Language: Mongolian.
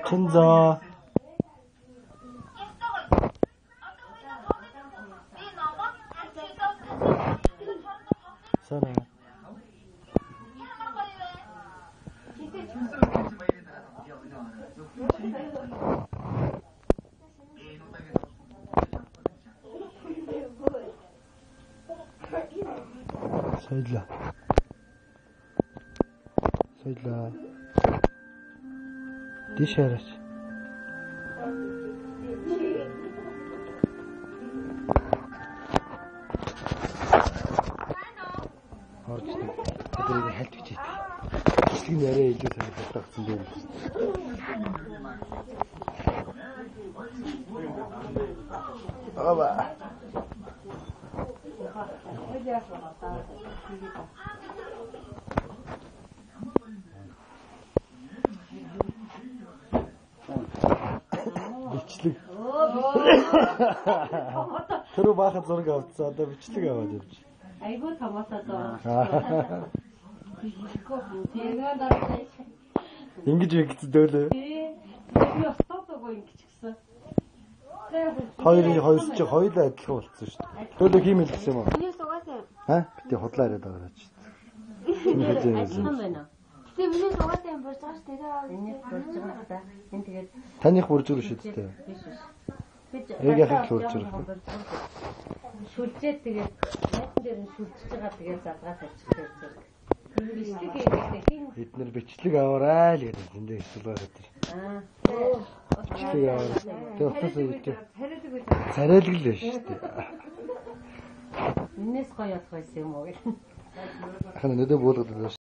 Чинзоо. Сара. Соёлоо. Соёлоо. Тийш хараач. Орж тэднийг хальт бичээд. Бичлэг нь арай илүү сонирхолтой болсон юм. Ава. Бичлэг. Тэр баахан зураг авцсан. Одоо бичлэг аваад явж. Айгуу томоосоо доо. Ингэж ингэсэн дөөлөө. Би өстөөгүй ингэж гисэн. Хоёрын хоёр чи хоёулаа адилхан болцсон шүү дээ. Дөөлөө хиймэл гэсэн юм уу? Миний сугаасаа. Ха? Бити худлаа яриад байгаа ч. Адилхан байна. Тэгээ миний сугаасаа юм бурж байгаа шүү дээ. Энийг бурж байгаа да. Энэ тэгээд таных бурж байгаа шүү дээ. Биш биш. Яг яхах л бурж байгаа. Шүлжээ тэгээд найдан дээр нь шүлжиж байгаа тэгээд залгаа тавьчих зэрэг. Бичлэг хийхдээ хин бид нар бичлэг аваарай л гэдэг зөндөө эсвэл байгаа тэр. Аа. Бичлэг аваарай. Тэгээд утас ийж. Царайлаг л биш шүү дээ. Энэс гоё болох байсан юм уу гэх. Хана нүдэ буулгаад байна.